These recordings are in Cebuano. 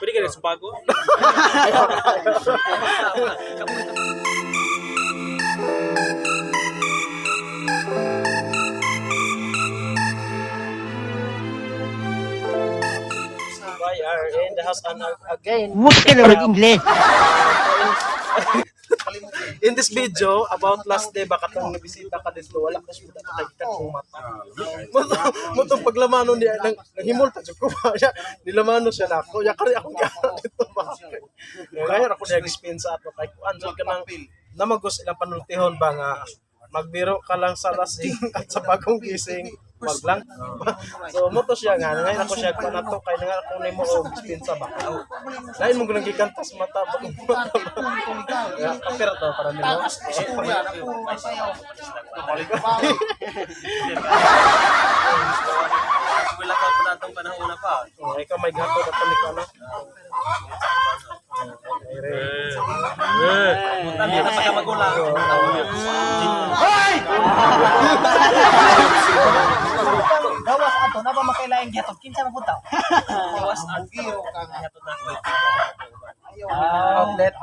Pwede ka rin subago. We are in the house and again. Huwag ka na mag-Ingles. In this video, about last day, baka tong nabisita ka dito, wala ka siya nakakita kong mata. Mo tong paglamano niya, nang, nanghimol pa jud ko ba siya, nilamano siya nako, ya kari akong gana dito ba. Ngayon ako niya spin sa ato kay kuan jud ka nang namagos ilang panultihon ba nga magbiro ka lang sa lasing at sa bagong gising wag lang. So mo to siya nga ngayon ako siya kuan ato kay nga ako nimo og spin sa ba. Lain mo gunang gikantas mata ba mata ba. Ya, kapira to para nimo. Wala ka pa natong panahon na pa. Oh, ikaw may gato na kami ko ano. Punta niya na pagkamagulang. Gawas ato na ba makailaing gihatod kinsa man punta? Gawas ato. Gihatod na ako. Outlet.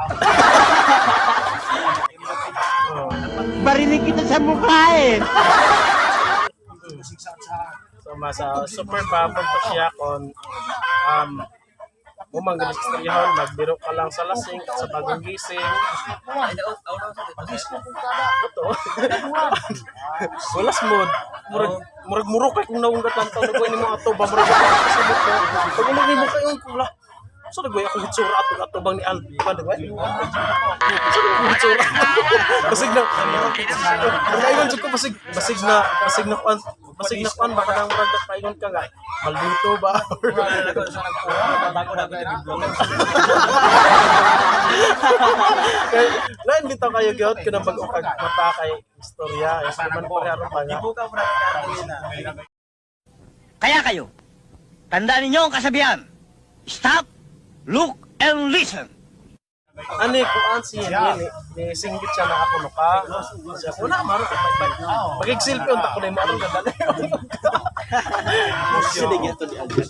Barinig kita sa mukha eh. So masa super pa punto siya kon umang galis istoryahon magbiro ka lang sa lasing at sa bagong gising. Ito. Wala smooth. Murag murag murok kay kung naunggat lang taon nagway nimo ato ba murag ako sa buko. Pag umag nimo kayo kula. So nagway ako hitsura ato ato bang ni Albi ba nagway? So nagway hitsura. Basig na. Nakaingon jud ko basig basig na kuan baka nang murag nakaingon ka nga. Maldito ba? Bago na ako nag-vlog. Kay lain bitaw kayo gyud kanang bag-o kag mata kay istorya. Is man pareha pa nga. Ibuka mo na ang Kaya kayo, tandaan ninyo ang kasabihan. Stop, look, and listen. Ani kuan si ni, ni singgit siya na ako no ka. Siya ko na maro pag silpi unta ko nimo atong gadali. Sige gihatod ni Albert.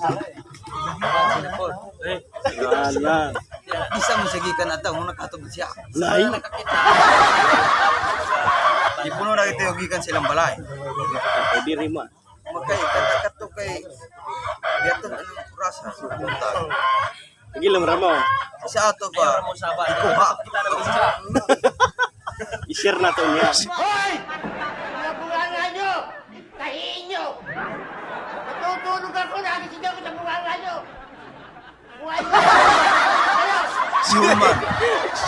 Wala. Bisa mo sige ka na daw, nung nakatog siya. Lay. Di puno na ito yung gikan silang balay. Pwede rin mo. Magkay, kanta kato kay Biaton anong rasa. Punta. Sige lang ramo. Sa ato ba? Ikuha. I-share na to niya. Hoy! Mga bunganga nyo! Tahiin nyo! Matutulog ako, nakisigaw ko sa bunganga nyo! Buhay nyo! Kayo! Human.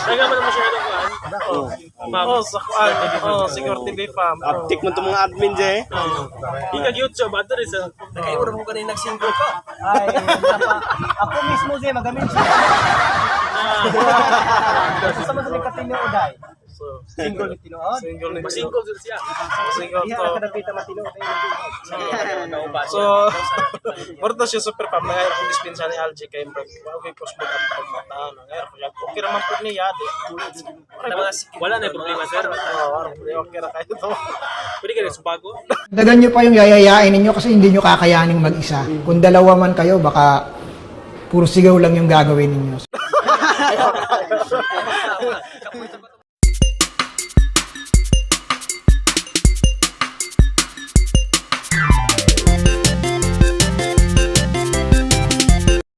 Naga man mo siya ng kuan. Oh, oh sa kuan. Oh, siguro TV fam. Oh. Uptick mo itong mga admin dyan eh. Ika YouTube ato rin sa Nakaibor mo kanina nagsingle ko. Ay, napa, ako mismo siya magamit siya. Sa man sa katinuod ay. So, Single ni tinuod. single ni Masingle jud siya. Single Diha to. na kadapita matinuod. So, muro to siya super fam. Nangayon akong dispensa ni Algie kay murag wa okay ko smooth at pagmata. Nangayon ako siya. Okay ra man pud niya di. Wala na problema sir. Oh, okay ra kayo to. Pwede ka rin subago. Dagan nyo pa yung yayayain ninyo kasi hindi nyo kakayaning mag-isa. Kung dalawa man kayo, baka puro sigaw lang yung gagawin ninyo. Kapoy.